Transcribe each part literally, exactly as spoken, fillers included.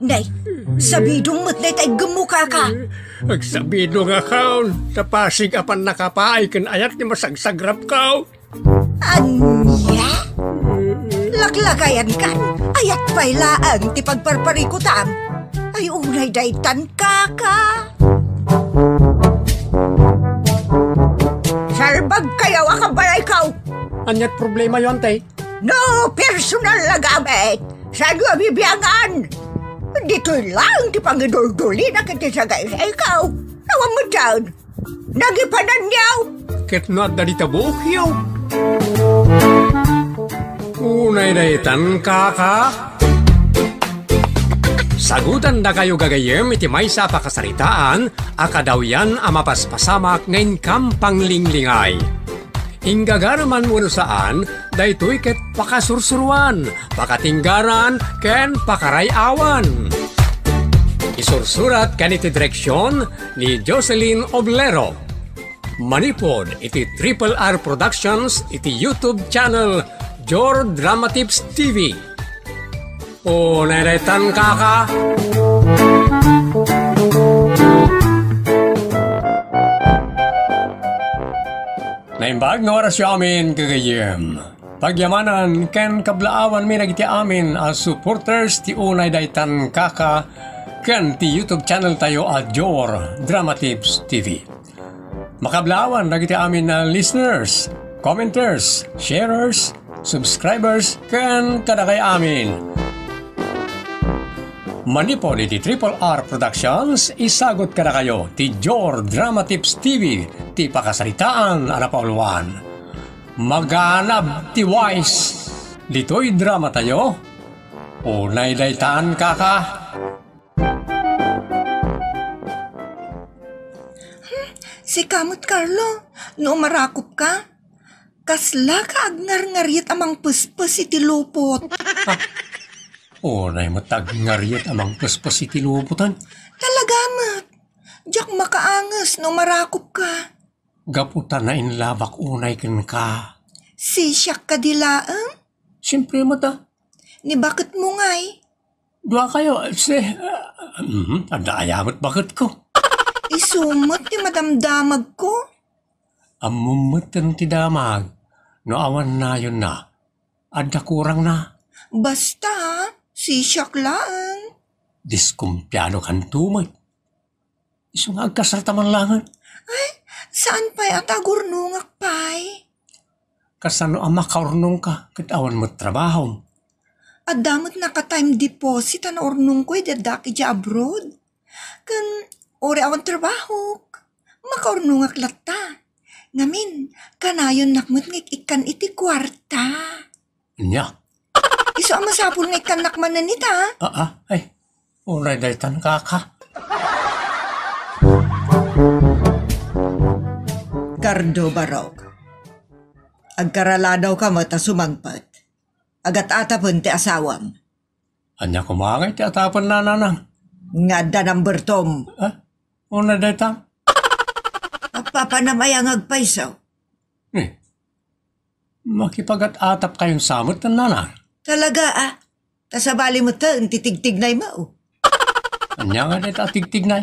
Nay, sabidong met dayta iggemmo, kaka. Agsabidongakon, ta pasig a pannakapaay ken ayat ti masagsagrapko. Ania? Laklakayankan, ayat pay laeng ti pagparparikutam. Ay, unay daytan, kaka. Salbagkayo a kabalayko. Ania't problemayo, ante? No personal a gamit, saanyo a bibiangan? Ditoy laeng ti pangiduldulina ket ti sagaysayko. Awan metten. Nagipananyo. Ket no adda dita buokyo. Unay daytan, kaka. Sagutandakayo gagayyem iti maysa a pakasaritaan a kadawyan a mapaspasamak nga inkam panglinglingay. Inggagaraman wenno saan, daytoy ket pakasursuroan, pakatinggaran, ken pakaray-awan. Isursurat ken iti direksion ni Jocelyn Oblero. Manipud iti Triple R Productions iti YouTube channel Jor Dramatips T V. O, nairetan, kaka. Naimbag nga orasyo amin, gagayyem. Pagyamanan ken kablaawanmi dagiti amin a supporters ti Unay Daytan, kaka ken ti YouTube channel tayo a Jor Dramatips T V. Makablaawan dagiti amin a listeners, commenters, sharers, subscribers, ken kadakay amin. Manipud iti Triple R Productions, isagut kadakayo ti Jor Dramatips T V ti pakasaritaan a napauluan. Maganab ti wise. Ditoy drama tayo. Unay daytan, kaka. Hmm, sika met, Carlo, no umarakop ka, kasla ka agngarngariet a mangpespes iti lupot. Ah, unay met agngarngariet a mangpespes iti lupotan. Talaga met. Diak makaanges no umarakop ka. Gapu ta nainlabak unay kenka. Sisiak kadi laeng? Siempre met a. Ni baketmo ngay? Duakayo, se, ah, mhm, adda aya met baketko. Isu met ti madamdamagko. Ammom metten ti damag, no awan nayonna, adda kurangna. Basta, sisiak laeng. Diskumpiado kanto met. Isu nga agkasarta man laeng. Ay, saan pay a ta agurnongak pay? Kasano a makaurnongka ket awan met trabahom? Adda met naka-time deposit a naurnongko idi addaak idiay abroad. Ken uray awan trabahok, makaurnongak latta. Ngamin, kanayonnak met nga ik-ikkan iti kuarta. Ania? Isu a masapul nga ikkannak manen ita. Ah, ah, ay. Unay daytan, kaka. Cardo Barok. Agkaraladawka met a sumangpet. Agat-atapen ti asawam. Ania koma ngay ti atapenna, nanang? Nga adda number two-m. Ah? Unay dayta? Agpapanam aya nga agpayso? Eh, makipagat-atapkayon sa met, nanang? Talaga, a? Ta sabali metten ti tigtignaymo. Ania nga dayta a tigtignay?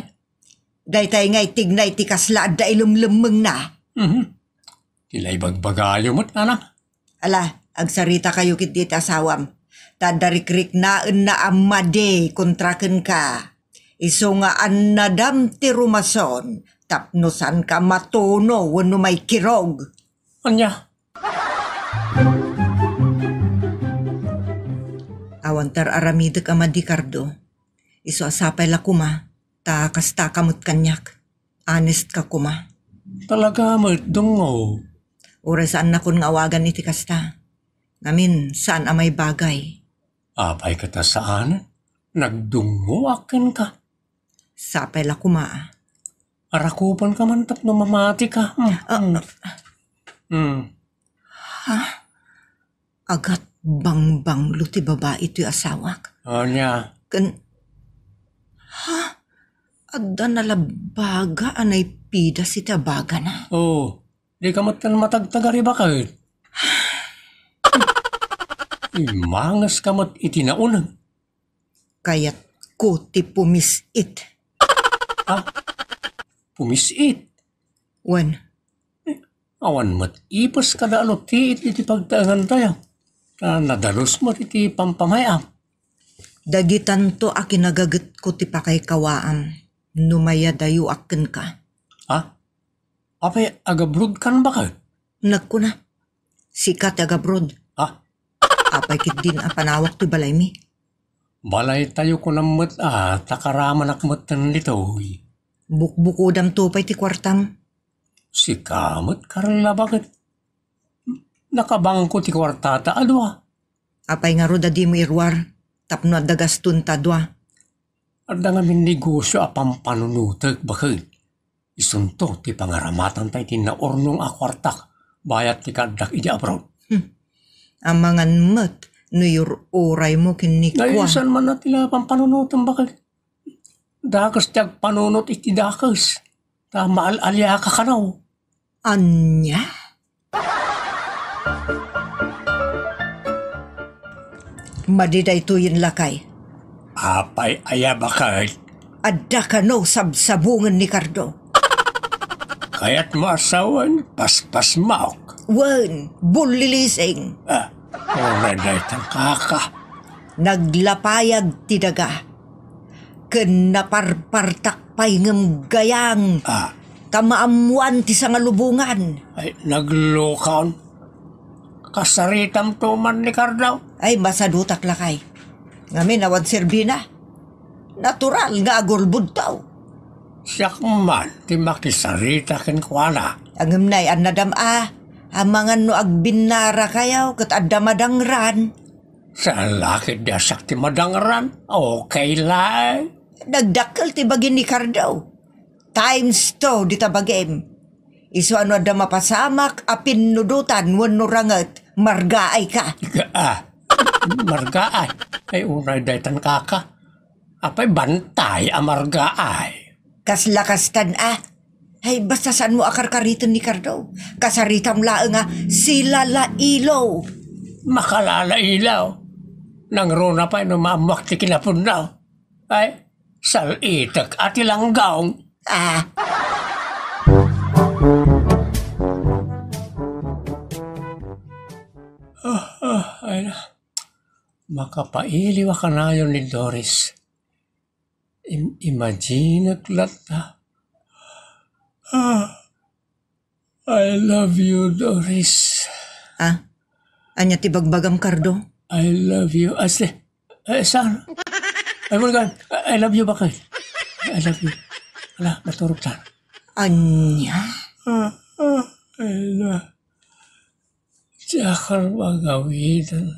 Daytay nga itignay ti kasla adda ilemlemmengna. Mhm. Ti la ibagbagayo met, nanang. Ala, agsaritakayo ketdi ti asawam. Ta adda rikriknaenna a madi kontra kenka. Isu nga annadam ti rumason tapno saanka matuno wenno maikirog. Ania? Awan ti ar-aramidek a madi, Cardo. Isu a sapay la koma ta kastaka met kaniak. Honest ka koma. Talaga met, dungngo. Uray saannakon nga awagan iti kasta. Ngamin, saan a maibagay. Apay ket a saan? Nagdungngoak kenka. Sapay la koma. Arakupenka man tapno mamatika. Hmm, ah, hmm. Hmm. Ha? Agat bangbanglo ti babai toy asawak. Ania? Ken, ha? Adda nalabbaga a naipidas iti abagana. Oh, dika met ken matagtagariba ket. Imangeska met iti nauneg. Kayat, Agyatko ti pumis-it. Ha? Pumis-it? Wen. Awan met ipes kada alutiit iti pagtaengantayo. Ta nadalus met iti pampamay-am. Dagitanto a kinagagetko ti pakaykawaam no mayadayoak kenka. Ha? Apay, agabrodkan baket? Nagkuna, "Sika ti agabroad." Ah. Apay ketdin a panawak ti balaymi? Balaytayo kunam met a, ta karamanak metten ditoy. Bukbukodamto pay ti kuartam. Sika met, Carla, baket? Nakabangko ti kuartata a dua. Apay ngarud a dimo iruar tapno adda gastonta a dua? Adda ngamin negosio a pampanunotek, baket. Isunto ti pangaramatanta iti naurnong a kuartak bayat ti kaaddak iti abroad. Hmm. Amangan met no iyur-uraymo ken ni Kua. Naisan man a ti la pampanunotem, baket. Dakes ti agpanunot iti dakes. Ta maal-aliaka kano. Ania? Madi daytoyen, lakay. Apay aya, baket? Adda kano sabsabongen ni Cardo. Kayatmo a sawen, paspasmaok. Wen, bullilising. Ah, unay daytan, kaka. Naglapayag ti daga. Ken naparpartak pay ngem gayang. Ah. Ta maammoan ti sangalubongan. Ay, naglokon. Kasaritamto man ni Cardo? Ay, masadutak, lakay. Ngamin, awan serbina. Natural nga agulbodto. Siak man ti makisarita kenkuana. Ngem nay-annadam a, amangan no agbinnarakayo ket adda madangran. Saan la ketdi a siak ti madangran? Okay lang. Nagdakkel ti bagi ni Cardo. Times two dita bagim. Isu a no adda mapasamak a pinnudotan wenno ranget, margaayka. Ga-, ah, margaay. Ay, unay daytan, kaka. Apay bantay a margaay? Kasla kastan a. Ay, basta saanmo a karkariten ni Cardo. Kasaritam laeng a silalailaw. Makalalaila. Nangruna pay no maammoak ti kinapunna. Ay, sal-itek a ti langgawng. Ah. Ah, ah, ay na. Makapailiw a kanayon ni Doris. Im-, imaginek latta. Ah, I love you, Doris. Ah, ania ti bagbagam, Cardo? I love you. Asti, eh, saan? Ay, Morgan, I, I love you, bakit? I love you. Ala, maturog ta. Ania? Ah, ah, I love. Diak magawiden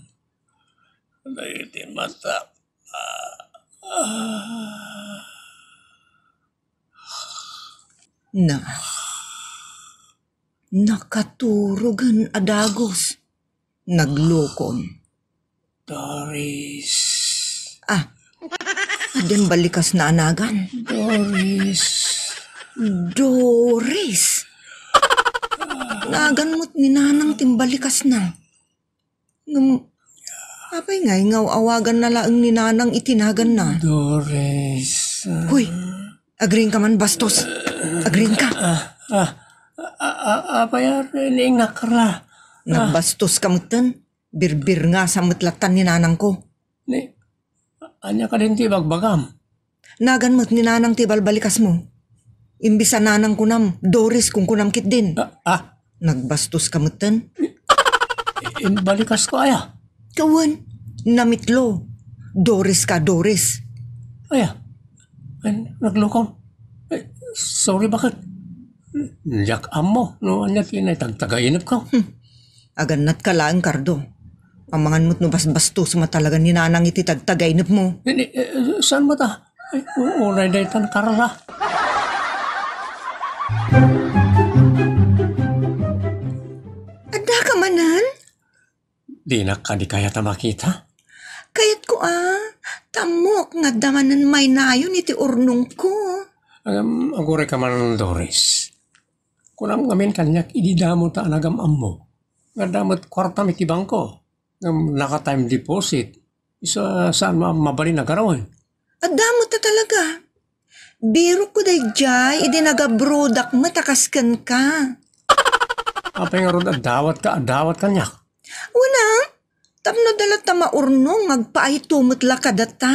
dagiti mata. Ah, ah. Na, nakaturogen a dagus. Naglukon. Doris. Ah, adda imbalikasna a nagan. Doris. Doris. Nagan met ni Nanang ti imbalikasna. Ngem, apay nga ingaw-awaganna laeng ni Nanang iti naganna? Doris. Hoy, agriingka man, bastos. Agriingka. Ah, ah, ah, ah, apay a riingak, Carla? Nagbastoska metten. Birbirngasam met lattan ni Nanangko. Ni, ania kadin ti ibagbagam? Nagan met ni Nanang ti balbalikasmo. Imbis a Nanang kunam, Doris kunkunam ketdin. Ah, ah. Nagbastoska metten. Imbalikasko aya? Kawen, namitlo. Doris ka, Doris. Aya? Ay, naglukam. Ay, sorry, bakit? Diak ammo no ania ti naitagtagainepko. Hmm. Agannatka laeng, Cardo. Amangan met no basbastos met talaga ni Nanang iti tagtagainepmo. Ni, eh, saan met a? Ay, u-, unay daytan, Carla. Addaka manen? Dinak kadi kayat a makita? Kayatko a. Tammok nga adda manen maynayon iti urnongko. Agam, agurayka man, Doris. Kunam ngamin kaniak idi damo ta anagam-ammo. Nga adda met kuartam iti bangko. Ngem naka-time deposit. Isu a saan ma-, mabalin a garawen. Adda met a talaga. Birokko daydiay idi nagabrodak met a kas kenka. Apay ngarud a dawat ka, a dawat kaniak? Wen a, tapno adda latta maurnong nga agpaayto met la kadata.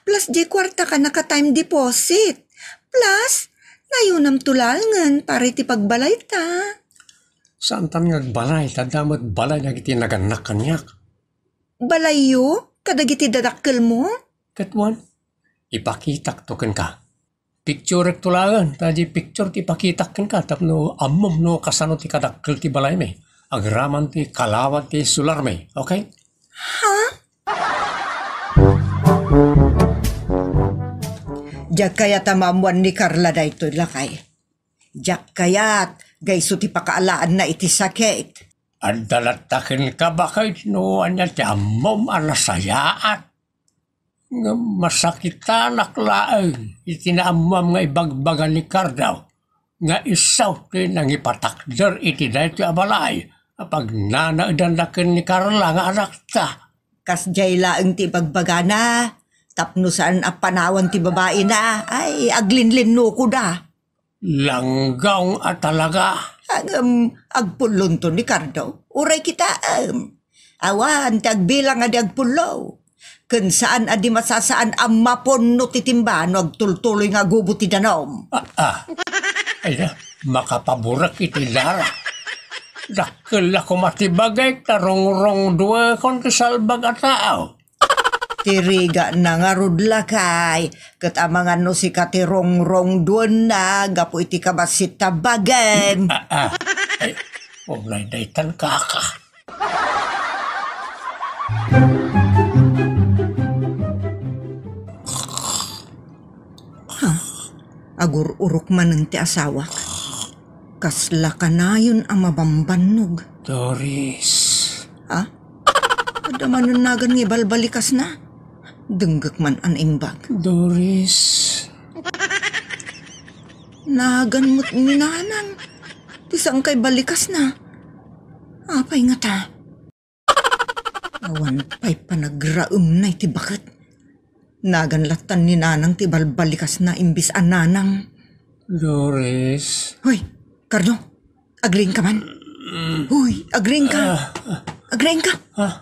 Plus, diay kuarta ka naka-time deposit. Plus, nayunamto laengen para iti pagbalayta. Saantan nga agbalay, ta adda met balay dagiti nagannak kaniak. Balayyo kadagiti dadakkelmo? Ket wen, ipakitakto kenka. Picturekto laeng, ta diay picture ti ipakitak kenka tapno ammom no kasano ti kadakkel ti balaymi. Agraman ti kalawa ti solarmi, okay? Ha? Diak kayat a maammuan ni Carla daytoy, lakay. Diak kayat, nga isu ti pakaalaanna iti sakit. Adda latta kenka, baket, no ania ti ammom a nasayaat. Ngem masakitanak laeng iti naammuam nga ibagbaga ni Cardo nga isu ti nangipatakder iti daytoy a balay a pagnanaedanna ken ni Carla nga anakta. Kasdiay laeng ti ibagbagana, tapno saan a panawan ti babaina, ay, aglinlinnukoda. Langgaw a talaga. Ngem, agpullonto ni Cardo. Uray kitaem. Awan ti agbilang a di agpullo. Ken saan a di masasaan a mapunno ti timba no agtultuloy nga agubo ti danum. Ah, ah. Ay, makapaburek iti dara. Dakkel la koma ti bagek ta rungrungduekon ti salbag a tao. Ti rigana ngarud, lakay, ket amangan no sika ti rungrungduenna gapu iti kabassit a bagem. Ah, ah. Ay, umlay daytan, kaka. Ha? Agur-urok manen ti asawak. Kasla kanayon a mabambannog. Doris. Ha? Adda manen nagan nga ibalbalikasna. Denggek man a naimbag. Doris. Nagan met ni Nanang. Ti saan nga ibalbalikasna. Apay ngata? Awan pay panagraemna iti baket. Nagan latta ni Nanang ti ibalbalikasna imbes a Nanang. Doris. Hoy, Cardo, agriingka man? Mm. Hoy, agriingka. Ah, ah. Agriingka. Ah.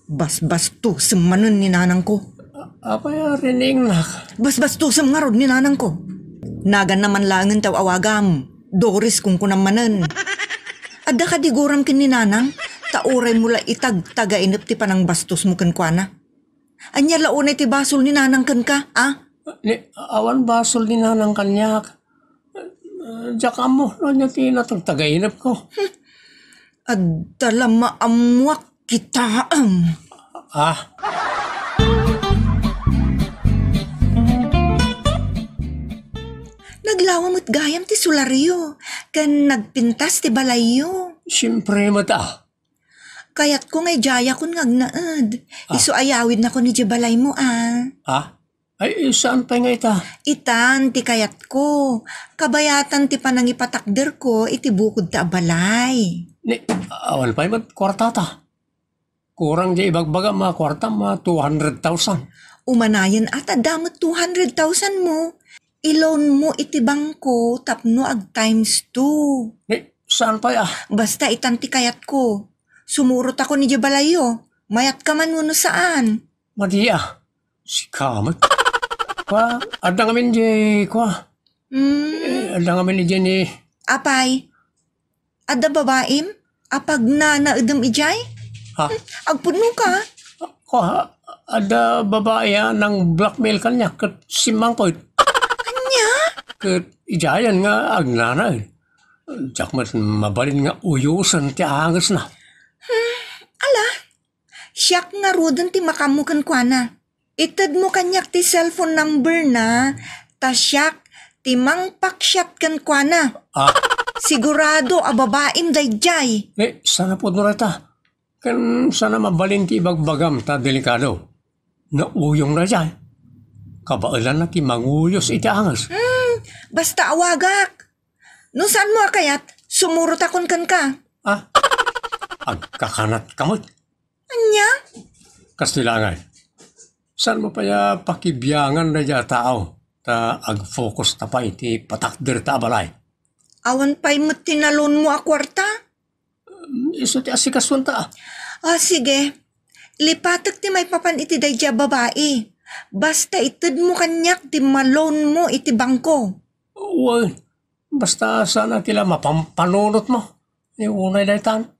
Basbastosem manen ni Nanangko. A-, apay a riniingnak? Basbastosem ngarud ni Nanangko. Naganna man laengen ti aw-awagam. Doris, kunkunam manen. Adda kadi guram ken ni Nanang, ta uraymo la itagtagainep ti panangbastosmo kenkuana. Ania la unay ti basol ni Nanang kenka, a? Ni, awan basol ni Nanang kaniak. Diak ammo no ania ti natagtagainepko. Adda la maammuak kitaem. Ah? Naglawa met gayam ti solaryo, ken nagpintas ti balayyo. Siempre met, a. Kayatko nga idiayakon nga agnaed. Ah. Isu a yawidnakon idiay balaymo, a. Ah? Ay, saan pay nga ita? Itan ti kayatko. Kabayatan ti panangipatakderko iti bukod ta a balay. Ni, awan pay met kuartata. Kurang diay ibagbagam a kuartam a two hundred thousand. Umanayen a ta adda met two hundred thousand mo. I-loan mo iti bangko tapno ag times two. Ni, saan pay a? Basta itan ti kayatko. Sumurotakon idiay balayyo. Mayatka man wenno saan? Madi a. Sika met. Kua, adda ngamin di, kua. Hmm. Eh, adda ngamin di ni. Apay, adda babaim a pagnanaedem idiay? Ha? Hmm, agpudno ka? Kua, adda babai a nang-blackmail kaniak ket simmangpet. Ania? Ket idiayen nga agnanaed. Diak met mabalin nga uyosen ti angesna. Hmm, ala, siak ngaruden ti makaammo kenkuana. Itedmo kaniak ti cellphone number na, ta siak ti mangpaksiat kenkuana. Ah. Sigurado a babaim daydiay. Eh, saan a pudno dayta? Ken saan a mabalin ti ibagbagam ta delikado. Nauyong daydiay. Kabaelanna ti manguyos iti anges. Hmm, basta awagak. No saanmo a kayat, sumurotakon kenka. Ah, agkakanat ka met. Ania? Kas ti langay. Saanmo pay a pakibiangan daydiay a tao, ta ag-focus ta pay iti patakderta a balay. Awan pay met ti na-loan mo a kuarta? Isu ti asikasoanta. Ah, sige. Lipatek ti maipapan iti daydiay a babai. Basta itedmo kaniak ti ma-loan mo iti bangko. Wen, basta saan a ti la mapampanunotmo. Ni unay daytan.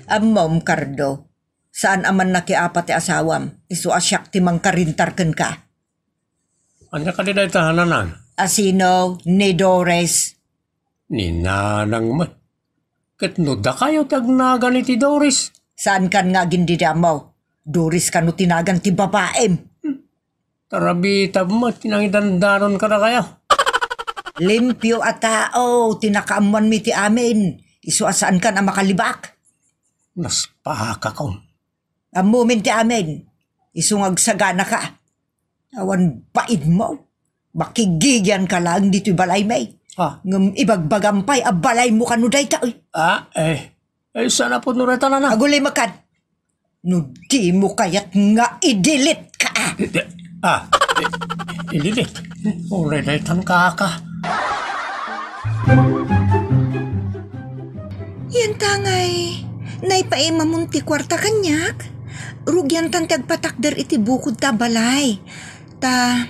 Ammom, Cardo, saan a mannakiapa ti asawam, isu a siak ti mangkarintar kenka. Ania kadi dayta, nanang? A sino? Ni Doris. Ni nanang met. Ket no dakayo ti agnagan iti Doris? Saankan nga agindidi ammo. Doris kano ti nagan ti babaim. Tarabitab met ti nangidandanon kadakayo. Limpio a tao ti nakaammoanmi ti amin. Isu a saankan a makalibak. Naspakakon. Ammomin ti amin. Isu nga agsaganaka. Awan baidmo. Makigigianka laeng ditoy balaymi. Ah. Ngem ibagbagam pay a balaymo kano dayta, oy. Ah, eh. Eh, saan a pudno dayta, nanang? Agulimekan. No dimo kayat nga i-delete ka, ah. Eh, eh, i-delete? Uray daytan, kaka. Yan tangay, naipaimamon ti kuarta kaniak? Rugiantan ti agpatakder iti bukod ta balay. Ta,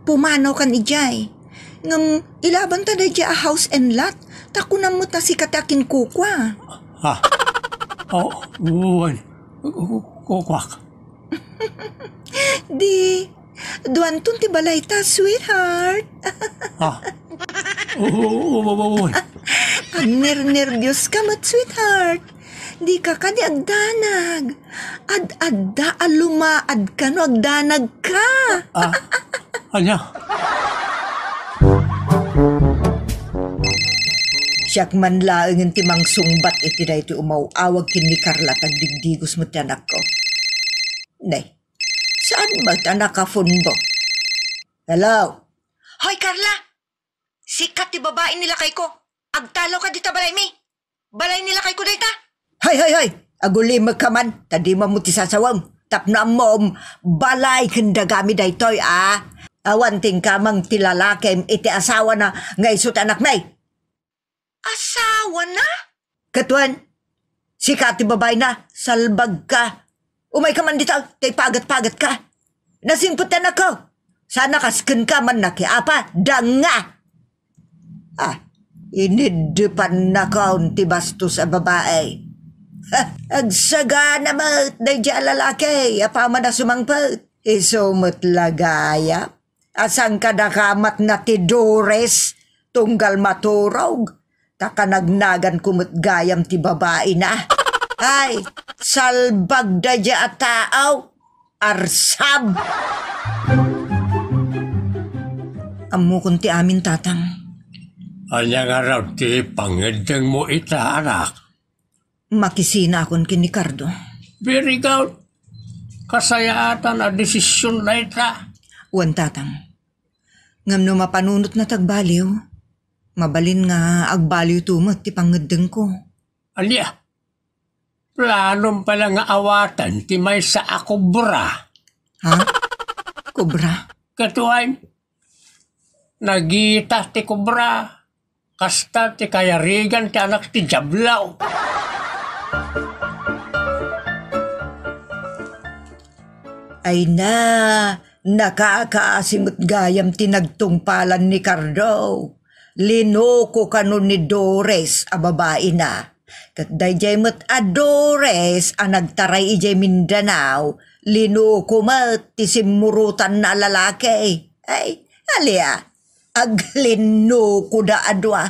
pumanaw kan idiay. Ngem, ilaban ta daydiay a house and lot. Ta kunam met a sika ti akinkukua. Ha? Oh, wen. Ku-, ku-, kukuak. Di, duanton ti balayta, sweetheart. Ha? Oo, oo, oo, oo. Agnernerbios ka met, sweetheart. Dika kadi agdanag. Ad-adda a lumaad ka no agdanag ka. Ah, ania? Siak man laengen ti mangsungbat iti daytoy umaw-awag ken ni Carla, ta agdigdigos met ti anakko. Ne, saan met a nakapunbo? Hello? Hoy, Carla! Sika ti babai ni lakayko. Agtalawka dita balaymi. Balay ni lakayko dayta. Hay, hay, hay! Agulimekka man, ta dimo ammo ti sasawem. Tapno ammom, balay ken dagami daytoy, a. Awan ti inkamang ti lalakem iti asawana nga isu ti anakmi. Asawana? Ket wen, sika ti babaina, salbagka. Umayka man dita, ta ipagat-pagat ka. Nasingpet ti anakko. Sana kas kenka mannakiapa, danga. Ah, iniddepannakon ti bastos a babai. Ha, agsagana met daydiay a lalaki, apaman a sumangpet. Isu met la gayam. Asan kadakamatna ti Doris, tunggal maturog, ta kanagnaganko met gayam ti babaina. Ay, salbag daydiay a tao, arsab! Ammokon ti amin, Tatang. Ania ngarud ti pangngeddengmo ita, anak? Makisinakon ken ni Cardo. Very good. Kasayaatan a desisyon dayta. Wen, Tatang. Ngem no mapanunotna ti agbaliw, mabalin nga agbaliwto met ti pangngeddengko. Ania? Planom pala nga awaten ti maysa a kobra? Ha? Kobra? Ket wen, nagita ti kobra. Kasta ti kayarigan ti anak ti Diablo. Ay na, nakakaasi met gayam ti nagtungpalan ni Cardo. Linuko kano ni Doris a babaina. Ket daydiay met a Doris a nagtaray idiay Mindanao, linuko met ti simmurotanna a lalaki. Ay, alia, aglinnukoda a dua.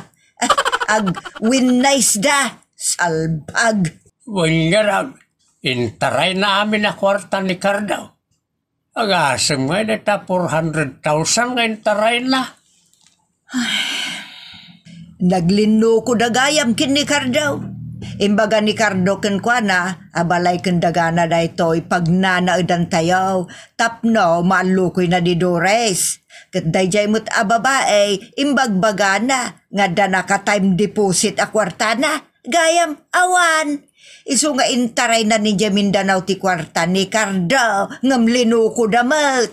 Agwinnaysda, salbag. Wen ngarud, intarayna amin a kuarta ni Cardo. Agasem ngay dayta four hundred thousand nga intarayna. Ay, naglinnukoda gayam ken ni Cardo. Imbaga ni Cardo kenkuana a balay ken dagana daytoy pagnanaedantayo tapno maallukoyna ni Doris. Ket daydiay met a babai, imbagbagana nga adda naka-time deposit a kuartana. Gayam, awan. Isu nga intarayna idiay Mindanao ti kuarta ni Cardo, ngem linukoda met.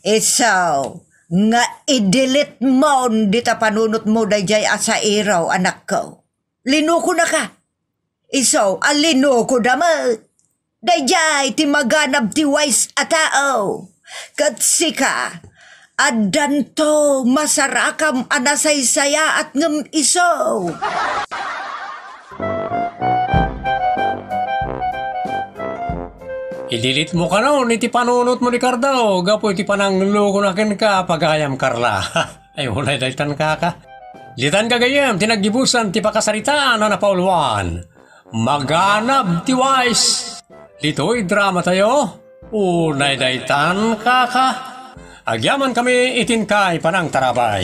Isu, nga i-delete mon dita panunotmo daydiay a sairo, anakko. Linukonaka. Isu a linukoda met. Daydiay ti maganab ti wais a tao. Ket sika, addanto masarakam a nasaysayaat ngem isu. I-delete mo kanon iti panunotmo ni Cardo gapu iti pananglukona kenka, pagayam Carla. Ay, unay daytan, kaka. Ditan gagayyem ti naggibusan ti pakasaritaan a napauluan. Maganab ti wais. Ditoy drama tayo. Unay daytan, kaka. Agyaman kami itin kay panangtarabay.